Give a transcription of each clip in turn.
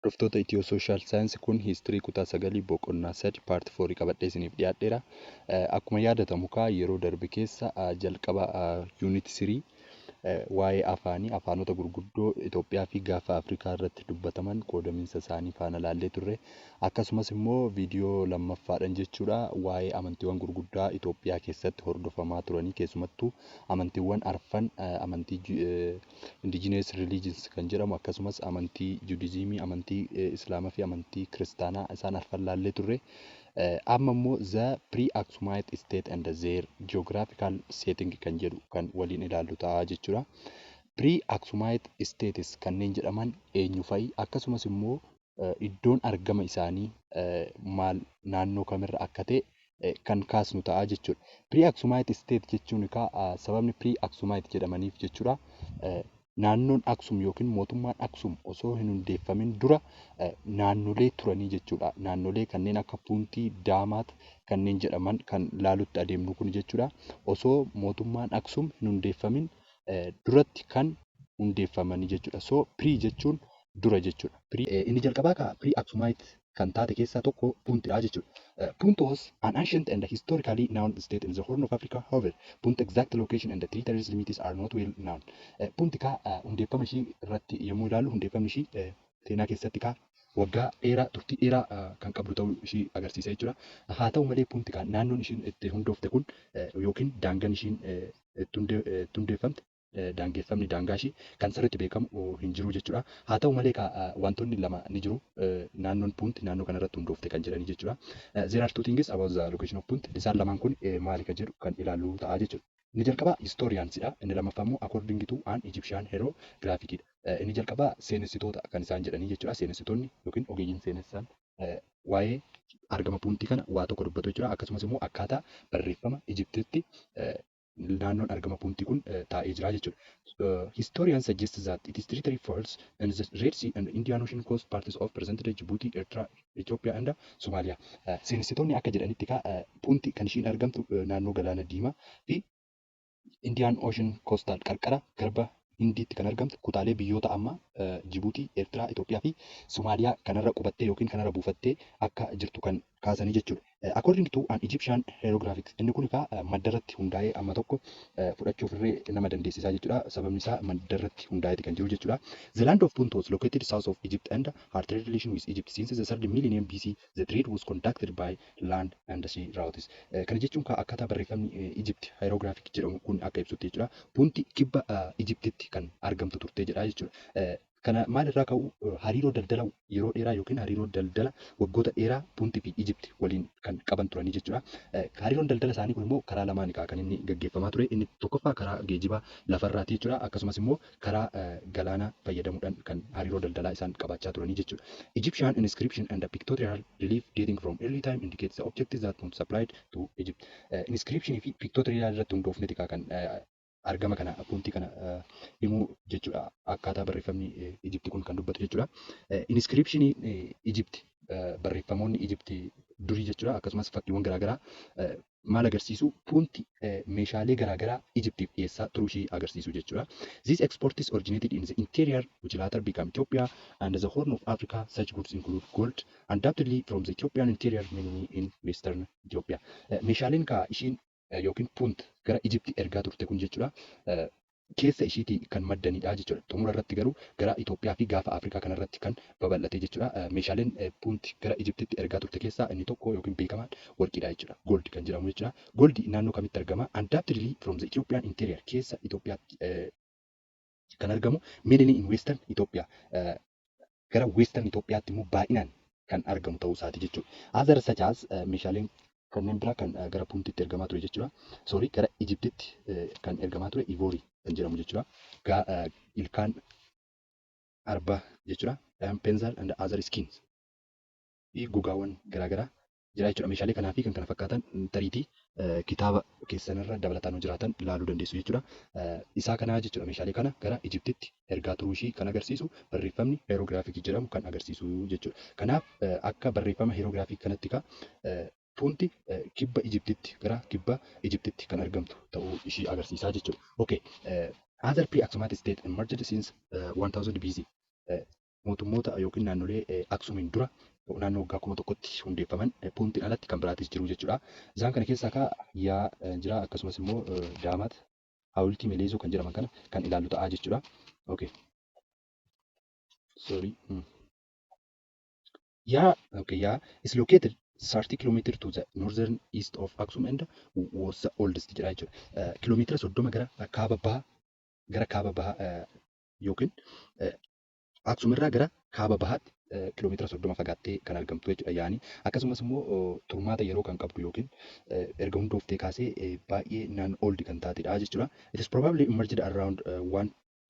Hordoftoota Ethio Social Science, kun history kutaa sagalii boqonnaa 3 part 4 qabadhee isiniif dhiyaadheera. Akkuma yaadatamu kaa yeroo darbe keessa jalqaba unit 3 waa'ee afaanii, afaanota gurguddoo Itoophiyaa fi Gaafa Afrikaa irratti dubbataman qoodamiinsa isaanii faana laallee turre. Akkasumas immoo viidiyoo lammaffaadhaan jechuudha, waa'ee amantiiwwan gurguddaa Itoophiyaa keessatti hordofamaa turanii, keessumattuu amantiiwwan arfan, amantii indigenous religions kan jedhamu, akkasumas amantii Judaism, amantii Islaamaa fi amantii Kiristaanaa, isaan arfan laallee turre. Amma immoo "The Pre-Aksumite State and Their Geographical Setting" kan jedhu kan waliin ilaallu ta'a jechuudha. Pre-Aksumite States kanneen jedhaman eenyu fa'i? Akkasumas immoo iddoon argama isaanii maal, naannoo kamirra akka ta'e kan kaasnu ta'a jechuudha. Pre-Aksumite State jechuun egaa sababni Pre-Aksumite jedhamaniif jechuudha, naannoon Aksum yookiin mootummaan Aksum osoo hin hundeeffamin dura naannolee turanii jechuudha. Naannolee kanneen akka Puuntii, Daamaat kanneen jedhaman kan laalutti adeemnu kun jechuudha. Osoo mootummaan Aksum hin hundeeffamin duratti kan hundeeffamanii jechuudha. So pre jechuun dura jechuudha. Inni jalqabaa kaa Pre-Aksumite kan taate keessaa tokko Puntidha jechuudha. Punt was an ancient and historically known state in the Horn of Africa. However, Punt exact location and the territorial limits are not well known. Punti kaa hundeeffama ishii irratti yommuu ilaallu, hundeeffamni ishii seenaa keessatti kaa waggaa dheeraa, turtii dheeraa kan qabdu ta'uu ishii agarsiisa jechuudha. Haa ta'u malee, Punti kaa naannoon ishiin itti hundoofte kun yookiin daangaan ishiin itti hundeeffamte, daangeffamni daangaa ishii kan sirriitti beekamu hin jiru jechuudha. Haa ta'u malee, wantoonni lama ni jiru. Naannoon Punt naannoo kanarratti hundoofte kan jedhanii jechuudha. There are two things about the location of Punt. Isaan lamaan kun maali kan jedhu kan ilaallu ta'a jechuudha. Inni jalqabaa historiansidha. Inni lammaffaa immoo according to an Egyptian hieroglyphidha. Inni jalqabaa seenessitoota kan isaan jedhanii jechuudha. Seenessitoonni yookiin ogeeyyiin seenessan waa'ee argama Puntii kana waa tokko dubbatu jechuudha. Akkasumas immoo akkaataa barreeffama Ijiptitti naannoon argama Puntii kun taa'ee jira jechuudha. Historians suggest that its territory falls in the Red Sea and Indian Ocean coast parts of present-day Djibouti, Eritrea, Ethiopia and Somalia. Seenessitoonni akka jedhanitti kaa Punti kan ishiin argamtu naannoo Galaana Diimaa fi Indian Ocean coastal, qarqara garba Hindiitti kan argamtu, kutaalee biyyoota amma Jibuutii, Eertiraa, Itoophiyaa fi Somaaliyaa kanarra qubattee yookiin kanarra buufattee akka jirtu kan kaasanii jechuudha. According to an Egyptian hieroglyphics, inni kun egaa madda irratti hundaa'ee amma tokko fudhachuuf illee nama dandeessisaa jechuudha. Sababni isaa madda irratti hundaa'eeti kan jiru jechuudha. The land of Punt was located south of Egypt and had trade relation with Egypt since the third millennium BC. The trade was conducted by land and sea routes. Kana jechuun akkaataa barreeffamni Egypt hieroglyphic jedhamu kun akka ibsutti jechuudha. Punti kibba Egyptitti kan argamtu turte jedha jechuudha. Kana maalirraa ka'u? Hariiroo daldala yeroo dheeraa yookiin hariiroo daldala waggoota dheeraa Puntii fi Egypt waliin kan qaban turanii jechuudha. Hariiroon daldala isaanii kun immoo karaa lamaani kan inni gaggeeffamaa ture. Inni tokkoffaa karaa geejjibaa lafarraati jechuudha. Akkasumas immoo karaa galaanaa fayyadamuudhaan kan hariiroo daldalaa isaan qabaachaa turanii jechuudha. Egyptian inscription and the pictorial relief dating from early time indicates the objectives that Punt supplied to Egypt. Inscription fi pictorial irratti hundoofneti kan argama kana, Puntii kana himuu jechuudha. Akkaataa barreeffamni Ijipti kun kan dubbatu jechuudha. Inscriptionii Ijipti, barreeffamoonni Ijipti durii jechuudha. Akkasumas fakkiiwwan garaagaraa maal agarsiisu? Punti meeshaalee garaagaraa Ijiptiif dhiyeessaa turuu ishii agarsiisu jechuudha. These exports originated in the interior, which later became Ethiopia and the Horn of Africa. Such goods include gold, undoubtedly from the Ethiopian interior, mainly in western Ethiopia. Meeshaaleen kaa ishiin yookiin Punt gara Ijipti ergaa turte kun jechuudha, keessa ishiitii kan maddanidha jechuudha. Xumura irratti garuu gara Itoophiyaa fi Gaafa Afrikaa kanarratti kan babal'ate jechuudha. Meeshaaleen Punt gara Ijiptitti ergaa turte keessaa inni tokko yookiin beekamaan warqiidha jechuudha. Gold kan jedhamu jechuudha. Gold naannoo kamitti argama? Undoubtedly from the Ethiopian interior, keessa Itoophiyaatti kan argamu, mainly in western Ethiopia. Gara western Itoophiyaatti immoo baay'inaan kan argamu ta'uu isaati jechuudha. Other such as, meeshaaleen kanneen biraa kan gara Puntitti ergamaa ture jechuudha. Sorry, gara Ijiptitti kan ergamaa ture ivory kan jedhamu jechuudha. Ilkaan arbaa jechuudha. Pencil and other skins fi gogaawwan garaagaraa jira jechuudha. Meeshaalee kanaa fi kan kana fakkaatan tariitii kitaaba keessanirra dabalataan yoo jiraatan ilaaluu dandeessu jechuudha. Isaa kanaa jechuudha, meeshaalee kana gara Ijiptitti ergaa turuu ishii kan agarsiisu barreeffamni hieroglyphic jedhamu kan agarsiisu jechuudha. Kanaaf akka barreeffama hieroglyphic kanatti kaa Punti kibba Ijiptitti, gara kibba Ijiptitti kan argamtu ta'uu ishii agarsiisaa jechuudha. Okay. Other pre-Aksumite state emerged since 1000 BC. Mootummoota yookiin naannolee Aksuumiin dura naannoo waggaa 1000tti hundeeffaman Puuntiin alatti kan biraatis jiru jechuudha. Isaan kana keessaa kaa Yaa jira, akkasumas immoo Daamaat, Hawultii Meleezoo kan jedhaman kana kan ilaallu ta'a jechuudha. Okay. Sorry. Yaa, okay, Yaa is located 30 km to the northern east of Aksum and was the oldest jedha jechuudha. Kiiloomeetira 30 gara kaaba bahaa yookiin Aksum irraa gara kaaba bahaatti kiiloomeetira 30 fagaattee kan argamtu jechuudha yaani. Akkasumas immoo turmaata yeroo kan qabdu yookiin erga hundooftee kaasee baay'ee naan old kan taatedha jechuudha. It is probably emerged around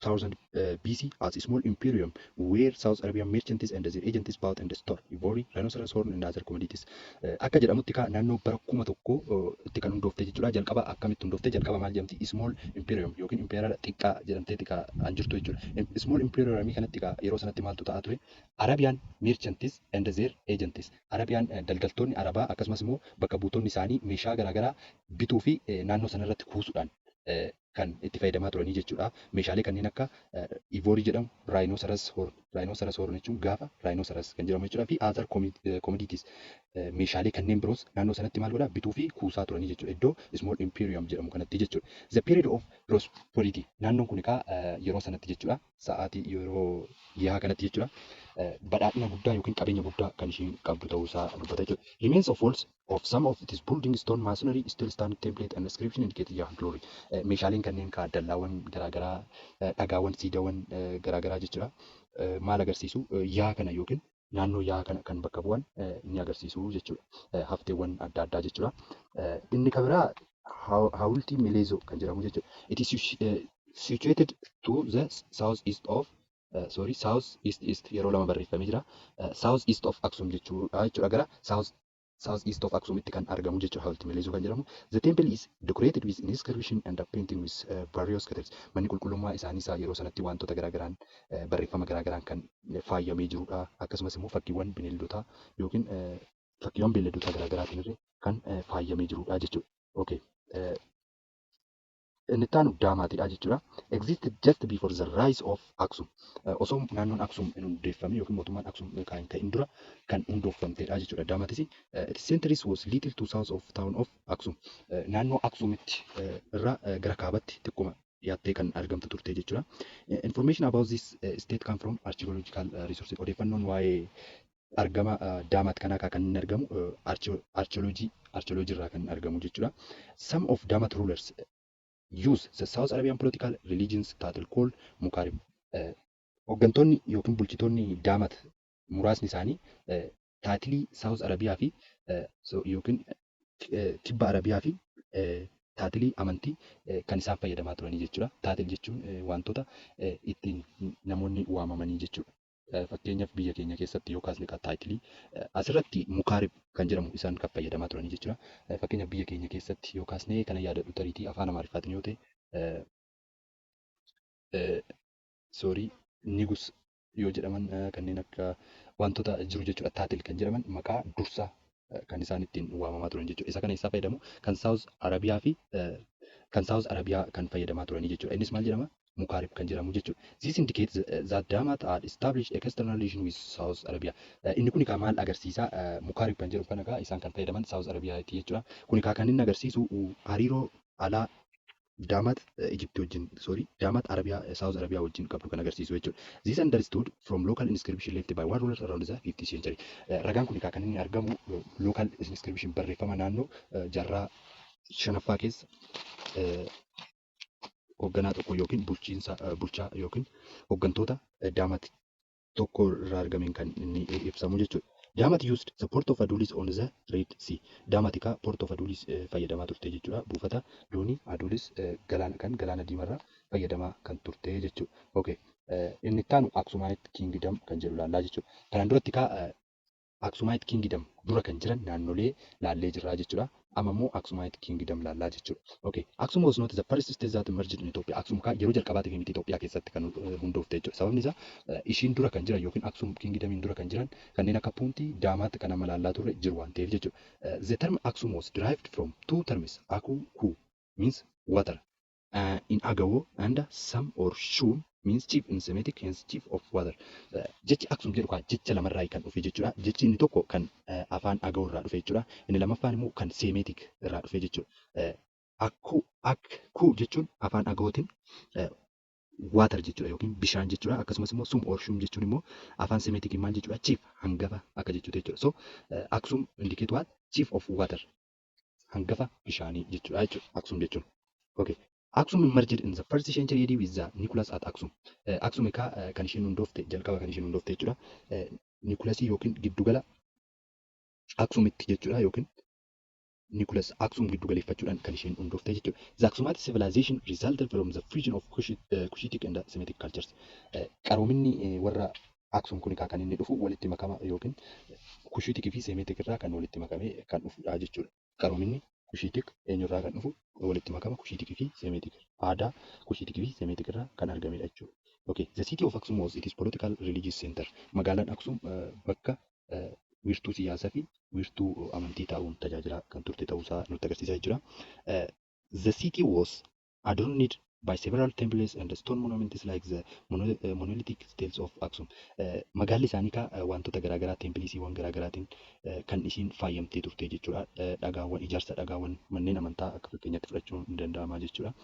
1000 BC as a small imperium where South Arabian merchants and their agents bought and stored ivory, rhinoceros horn and other commodities. Akka jedhamutti kaa naannoo bara 1000 itti kan hundoofte jechuudha. Jalqaba akkamitti hundoofte? Jalqaba maal jedhamti? Small imperium yookiin imperial xiqqaa jedhamteeti kan jirtu jechuudha. Small imperium kanatti kaa yeroo sanatti maaltu ta'aa ture? Arabian merchants and their agents. Arabian daldaltoonni Arabaa akkasumas immoo bakka buutonni isaanii meeshaa garaagaraa bituu fi naannoo sanarratti kuusuudhaan kan itti fayyadamaa turanii jechuudha. Meeshaalee kanneen akka ivory jedhamu, rhinoceros horn, rhinoceros horn jechuun gaafa rhinoceros kan jedhamu jechuudha, fi other commodities, meeshaalee kanneen biroos naannoo sanatti maal godhaa, bituu fi kuusaa turanii jechuudha. Iddoo small imperium jedhamu kanatti jechuudha. The period of prosperity, naannoon kun egaa yeroo sanatti jechuudha. Sa'aatii yeroo dhiyaa kanatti jechuudha. Badhaadhina guddaa yookiin qabeenya guddaa kan isheen qabdu ta'uusaa dubbata jechuudha. Remains of walls of some of its building stone masonry still stand, template and inscription indicate Yah glory. Meeshaaleen kanneen ka dallaawwan garaagaraa, dhagaawwan, siidaawwan garaagaraa jechuudha. Maal agarsiisu? Yaa kana yookiin naannoo Yaa kana kan bakka bu'an ni agarsiisu jechuudha. Hafteewwan adda addaa jechuudha. Inni kan biraa Hawultii Meleezoo kan jedhamu jechuudha. It is situated to the south east of, sorry, south east east yeroo lama barreeffamee jira. South east of Aksum jechuudha. Gara south east of Aksumitti kan argamu jechuudha Hawultii Meleezoo kan jedhamu. The temple is decorated with inscription and a painting with various colors. Manni qulqullummaa isaanii isaa yeroo sanatti wantoota garaagaraan, barreeffama garaagaraan kan faayamee jirudha. Akkasumas immoo fakkiiwwan bineeldotaa yookiin fakkiiwwan beeyladoota garaagaraatiin illee kan faayamee jirudha jechuudha. Okay. Inni itti aanu Daamaatidha jechuudha. Existed just before the rise of Aksum. Osoo naannoon Aksum hin hundeeffamne yookiin mootummaan Aksum kan ka'in dura kan hundoofamtedha jechuudha. Daamaatis its centers was little to south of town of Aksum. Naannoo Aksumitti irraa gara kaabatti xiqquma dhiyaattee kan argamtu turte jechuudha. Information about this state come from archaeological resources. Odeeffannoon waa'ee argama Daamaat kanaa kan inni argamu archaeology irraa kan argamu jechuudha. Some of Damat rulers use the South Arabian political religions title called Mukarib. Hooggantoonni yookiin bulchitoonni Daamat muraasni isaanii title South Arabiyaa fi yookiin kibba Arabiyaa fi title amantii kan isaan fayyadamaa turanii jechuudha. Title jechuun wantoota ittiin namoonni waamamanii jechuudha. Fakkeenyaaf biyya keenya keessatti yoo kaasne title asirratti Mukaarib kan jedhamu isaan kan fayyadamaa turanii jechuudha. Fakkeenyaaf biyya keenya keessatti yoo kaasne kana yaadadhu, tariitii afaan Amaariffaatiin yoo ta'e, sorry, Nigus yoo jedhaman, kanneen akka wantoota jiru jechuudha. Title kan jedhaman maqaa dursaa kan isaan ittiin waamamaa turan jechuudha. Isa kana eessaa fayyadamu? Kan South Arabiyaa fi kan South Arabiyaa kan fayyadamaa turanii jechuudha. Innis maal jedhama? Mukaarib kan jedhamu jechuudha. This indicates that Damat had established external relation with South Arabia. Inni kun maal agarsiisa? Mukaarib kan jedhamu kana isaan kan fayyadaman South Arabiyaati jechuudha. Kun kan inni agarsiisu hariiroo alaa Daamat Egypt wajjin, sorry, Daamat Arabiyaa, South Arabiyaa wajjin qabdu kan agarsiisu jechuudha. This understood from local inscription left by one rulers around the 5th century. Ragaan kun kan inni argamu local inscription, barreeffama naannoo jaarraa shanaffaa keessa hoogganaa tokko yookiin bulchiinsa bulchaa yookiin hooggantoota Daamat tokko irraa argameen kan inni ibsamu jechuudha. Daamat used the port of Adulis on the Red Sea. Daamat egaa port of Adulis fayyadamaa turte jechuudha. Buufata doonii Adulis galaana kan galaana diimarraa fayyadamaa kan turte jechuudha. Okay. Inni itti aanu Aksumite Kingdom kan jedhu laallaa jechuudha. Kanaan duratti egaa Aksumite Kingdom dura kan jiran naannolee laallee jirraa jechuudha. Amma immoo Aksumite Kingdom laallaa jechuudha. Okay. Aksum was not the first state that emerged in Ethiopia. Aksum kaa yeroo jalqabaatiif miti Itoophiyaa keessatti kan hundoofte jechuudha. Sababni isaa ishiin dura kan jiran yookiin Aksum Kingdomiin dura kan jiran kanneen akka Puuntii, Daamaat kan amma laallaa turre jiru waan ta'eef jechuudha. The term Aksum was derived from two terms, Aku Ku means water in Agawo and Sam or Shum. Means chief in Semitic, hence chief of water. Jechi Aksum jedhu kaa jecha lamarraa kan dhufe jechuudha. Jechi inni tokko kan afaan Agaw irraa dhufe jechuudha. Inni lammaffaan immoo kan Semitic irraa dhufe jechuudha. Akkuu, akkuu jechuun afaan Agawootiin water jechuudha yookiin bishaan jechuudha. Akkasumas immoo sum or shum jechuun immoo afaan Semitikiin maal jechuudha? Chief, hangafa akka jechuudha jechuudha. So Aksum indicate what? Chief of water. Hangafa bishaanii jechuudha Aksum jechuun. Okay. Aksum emerged in the first century AD with the nucleus at Aksum. Aksum egaa kan isheen hundoofte, jalqaba kan isheen hundoofte jechuudha. Nucleusii yookiin giddugala Aksumitti jechuudha, yookiin nucleus Aksum giddu galeeffachuudhaan kan isheen hundoofte jechuudha. The Aksumite civilization resulted from the fusion of Cushitic and Semitic cultures. Qaroominni warra Aksum kun kan inni dhufu walitti makama yookiin Cushitic fi Semitic irraa kan walitti makamee kan dhufudha jechuudha. Qaroominni Cushitic eenyurraa kan dhufu? Walitti makama Cushitic fi Semitic, aadaa Cushitic fi Semitic irraa kan argamedha jechuudha. Okay, the city of Aksum was its political religious center. Magaalaan Aksum bakka wiirtuu siyaasaa fi wiirtuu amantii ta'uun tajaajilaa kan turte ta'uusaa nutti agarsiisaa jechuudha. The city was adorned by several temples and stone monuments like the monolithic steles of Aksum. Magaalli isaanii kaa wantoota garaagaraa, templesiiwwan garaagaraatiin kan ishiin faayamtee turte jechuudha. Dhagaawwan, ijaarsa dhagaawwan manneen amantaa akka fakkeenyaatti fudhachuun ni danda'ama jechuudha.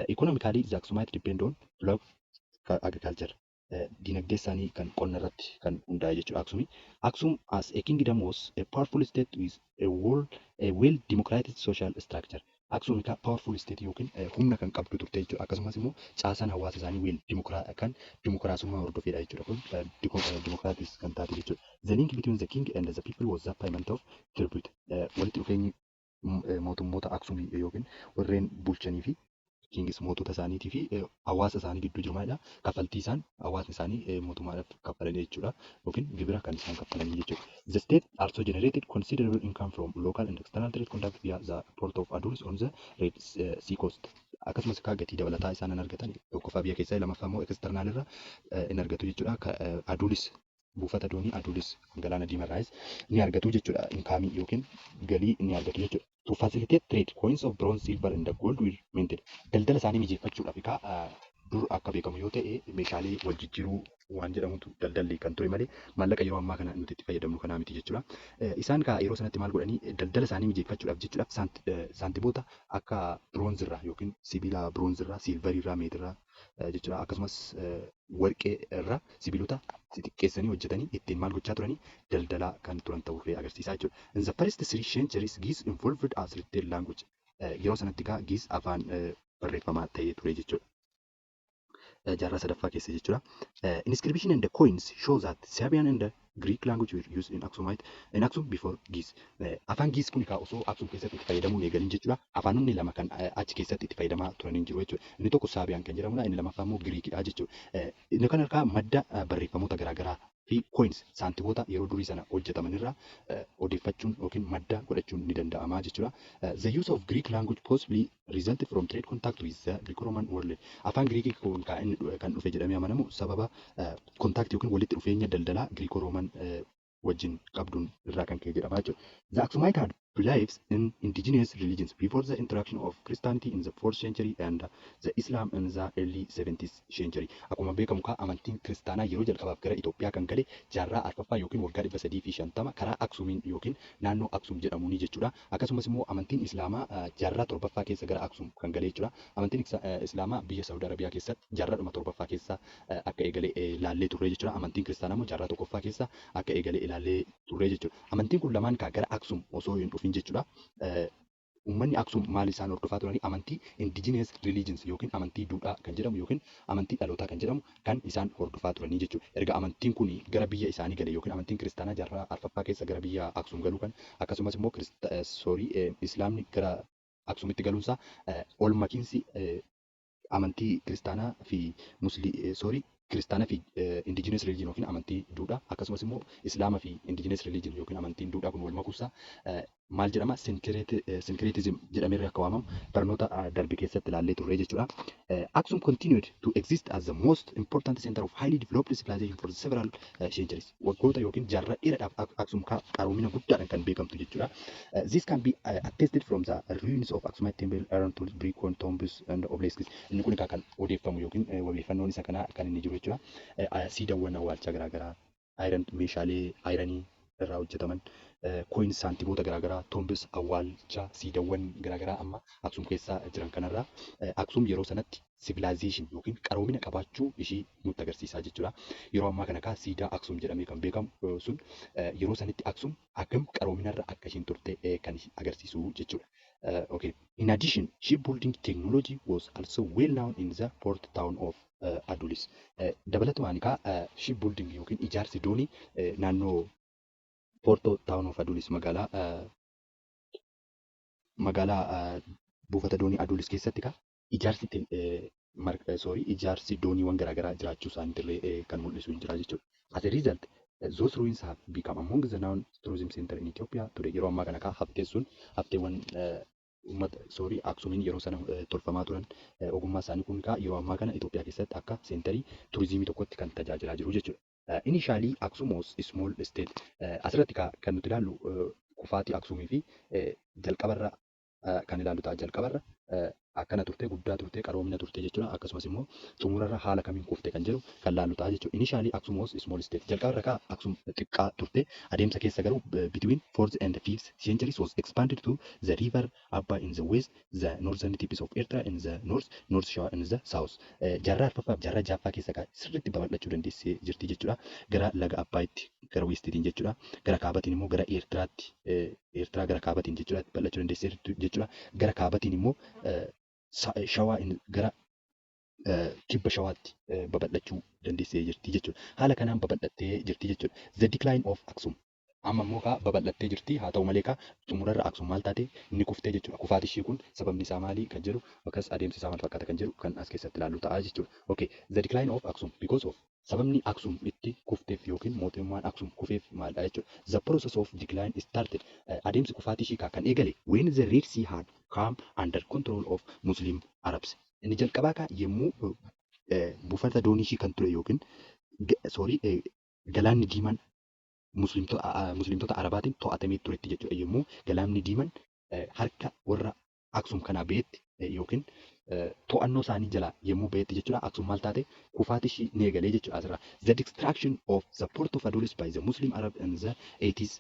Economically, the Aksumite depend on plough agriculture. Dinagdee isaanii kan qonna irratti kan hundaa'e jechuudha Aksumi. Aksum as a kingdom was a powerful state with a well democratic social structure. Aksum egaa powerful state yookiin humna kan qabdu turte jechuudha. Akkasumas immoo caasaan hawaasa isaanii well kan dimokiraasummaa hordofedha jechuudha. Kun democratic kan taate jechuudha. The link between the king and the people was the payment of tribute. Walitti dhufeenyi mootummoota Aksumii yookiin warreen bulchanii fi kings, mootota isaaniitii fi hawaasa isaanii gidduu jiru maalidha? Kaffaltii isaan hawaasni isaanii mootummaadhaaf kaffalanii jechuudha. Yookiin gibira kan isaan kaffalanii jechuudha. The state also generated considerable income from local and external trade conduct via the port of Adulis on the Red Sea coast. Akkasumas akka gatii dabalataa isaan hin argatan, tokkoffaa biyya keessaa, lammaffaa immoo external irraa hin argatu jechuudha. Adulis, buufata doonii Adulis galaana diimarraayis ni argatu jechuudha. Incomeii yookiin galii ni argatu jechuudha. To facilitate trade, coins of bronze, silver and gold were minted. Daldala isaanii mijeeffachuudhaaf egaa dur akka beekamu yoo ta'e meeshaalee wal jijjiiruu waan jedhamutu daldalli kan ture malee maallaqa yeroo ammaa kana nuti itti fayyadamnu kanaa miti jechuudha. Isaan kaa yeroo sanatti maal godhanii? Daldala isaanii mijeeffachuudhaaf jechuudhaaf saantimoota akka bronzeirraa yookiin sibiila bronzeirraa, silveriirraa, meetirraa jechuudha, akkasumas warqee irraa sibiilota xixiqqeessanii hojjetanii ittiin maal gochaa turanii? Daldalaa kan turan ta'uu agarsiisaa jechuudha. In the first three centuries, Ge'ez evolved as written language. Yeroo sanatti gaa Ge'ez afaan barreeffamaa ta'ee ture jechuudha. Jaarraa sadaffaa keessa jechuudha. Inscription and the coins show that Sabian and the Greek language were used in Aksumite in Aksum before Ge'ez. Afaan Ge'ez kun egaa osoo Aksum keessatti itti fayyadamuun eegalin jechuudha. Afaanonni lama kan achi keessatti itti fayyadamaa turanii jiru jechuudha. Inni tokko Saabiyaan kan jedhamudha. Inni lammaffaa immoo Giriikidha jechuudha. Inni kana irraa madda barreeffamoota garaagaraa fi coins, saantimoota yeroo durii sana hojjetaman irraa odeeffachuun yookiin madda godhachuun ni danda'ama jechuudha. The use of Greek language possibly resulted from trade contact with the Greco-Roman world. Afaan Giriikii kun kan dhufe jedhamee amanamu sababa contact yookiin walitti dhufeenya daldalaa Greco-Roman wajjin qabduun irraa kan ka'e jedhama jechuudha. The Aksumite had beliefs in indigenous religions before the introduction of Christianity in the 4th century and the Islam in the early 7th century. Akkuma beekamu kaa amantiin kiristaanaa yeroo jalqabaaf gara Itoophiyaa kan gale jaarraa arfaffaa yookiin waggaa 350 karaa Aksumiin yookiin naannoo Aksum jedhamuuni jechuudha. Akkasumas immoo amantiin Islaamaa jaarraa torbaffaa keessa gara Aksum kan gale jechuudha. Amantiin Islaamaa biyya Saawud Arabiyaa keessatti jaarraa dhuma torbaffaa keessa akka eegale ilaallee turre jechuudha. Amantiin kiristaanaa immoo jaarraa tokkoffaa keessa akka eegale ilaallee turre jechuudha. Amantiin kun lamaan kaa gara Aksum osoo hin dhufin jechuudha. Uummanni Aksum maal isaan hordofaa turanii? Amantii indigenous religions yookiin amantii duudhaa kan jedhamu yookiin amantii dhalootaa kan jedhamu kan isaan hordofaa turanii jechuudha. Erga amantiin kun gara biyya isaanii gale yookiin amantiin kiristaanaa jaarraa arfaffaa keessa gara biyya Aksum galuu kan, akkasumas immoo, sorry, Islaamni gara Aksumitti galuunsaa ol makiinsi amantii kiristaanaa fi musli, sorry, kiristaanaa fi indigenous religion yookiin amantii duudhaa, akkasumas immoo Islaama fi indigenous religion yookiin amantiin duudhaa kun wal makuusaa Maal jedhama, syncretism jedhamee akka waamamu barnoota darbe keessatti ilaallee turre jechuudha. Aksum continued to exist as the most important center of highly developed civilization for several centuries. Waggoota yookiin jaarraa dheeraadhaaf Aksum qaroomina guddaadhaan kan beekamtu jechuudha. This can be attested from the ruins of Aksumite temple, iron tools, brick tombs and obelisks. Inni kun kan odeeffamu yookiin wabeeffannoon isa kanaa kan inni jiru jechuudha. Siidaawwan awwaalchaa garaagaraa, iron, meeshaalee ironii irraa hojjetaman, coin, saantimoota garaagaraa, tombs, awwaalcha, siidaawwan garaagaraa amma Aksum keessa jiran kanarraa Aksum yeroo sanatti civilization yookiin qaroomina qabaachuu ishii nutti agarsiisaa jechuudha. Yeroo ammaa kana kaa siidaa Aksum jedhamee kan beekamu sun yeroo sanitti Aksum akkam qaroominarra akka ishiin turte kan agarsiisu jechuudha. Okay. In addition, shipbuilding technology was also well known in the port town of Adulis. Dabalatumaan kaa shipbuilding yookiin ijaarsi doonii naannoo port town of Adulis, magaalaa buufata doonii Adulis keessatti kaa ijaarsi, sorry, ijaarsi dooniiwwan garaagaraa jiraachuu isaaniitillee kan mul'isu hin jira jechuudha. As a result, those ruins have become among the known tourism center in Ethiopia today. Yeroo ammaa kana kaa hafteen sun, hafteewwan uummata, sorry, Aksuumiin yeroo sana tolfamaa turan, ogummaa isaanii kun kaa yeroo ammaa kana Itoophiyaa keessatti akka centerii turizimii tokkotti kan tajaajilaa jiru jechuudha. Initially, Aksum was small state. Asirratti kan nuti ilaallu kufaatii Aksumii fi jalqabarra kan ilaallu ta'a. Jalqabarra akkana turte, guddaa turte, qaroomina turte jechuudha. Akkasumas immoo xumurarra haala kamiin kufte kan jedhu kan laallu ta'a jechuudha. Initially, Aksum was small state. Jalqabarra kaa Aksum xiqqaa turte. Adeemsa keessa garuu between 4th and 5th centuries was expanded to the river Abba in the west, the northern tips of Eritrea in the north, North Shore in the south. Jaarraa arfaffaa fi jaarraa ja'affaa keessa kaa sirriitti babal'achuu dandeessee jirti jechuudha. Gara laga Abbaayitti gara westiitiin jechuudha. Gara kaabatiin immoo gara Eertiraatti, Eertiraa gara kaabatiin jechuudha, bal'achuu dandeessee jechuudha. Gara kaabatiin immoo Shawaa, gara kibba Shawaatti babal'achuu dandeessee jirti jechuudha. Haala kanaan babal'attee jirti jechuudha. The decline of Aksum. Amma immoo kaa babal'attee jirti. Haa ta'u malee kaa xumurarra Aksum maal taate? Inni kuftee jechuudha. Kufaati ishii kun sababni isaa maali kan jedhu, akkas adeemsi isaa maal fakkaata kan jedhu kan as keessatti ilaallu ta'a jechuudha. Okay. The decline of Aksum because of, sababni Aksum itti kufteef yookiin mootummaan Aksum kufeef maalidha jechuudha. The process of decline started, adeemsi kufaatii ishii kan eegale, when the Red Sea had come under control of Muslim Arabs. Inni jalqabaa kaa yommuu buufata doonii ishii kan ture yookiin, sorry, galaanni diimaan musliimtota Arabaatiin to'atamee turetti jechuudha. Yommuu galaanni diimaan harka warra Aksum kanaa ba'etti yookiin to'annoo isaanii jalaa yommuu ba'etti jechuudha. Aksum maal taate? Kufaatii ishii ni eegalee jechuudha asirraa. The destruction of the port of Adulis by the Muslim Arab in the 8th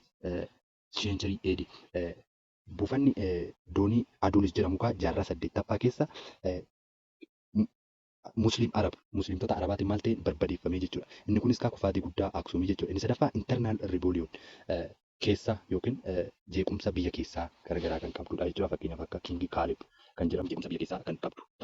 century AD. Buufanni doonii Adulis jedhamu kaa jaarraa saddeettaffaa keessa Muslim Arab, musliimtota Arabaatiin maal ta'e? Barbadeeffamee jechuudha. Inni kunis kaa kufaatii guddaa Aksumii jechuudha. Inni sadaffaa internal rebellion keessa yookiin jeequmsa biyya keessaa garaagaraa kan qabdudha jechuudha. Fakkeenyaaf akka King Kaalib kan jedhamu jeequmsa biyya keessaa kan qabdu.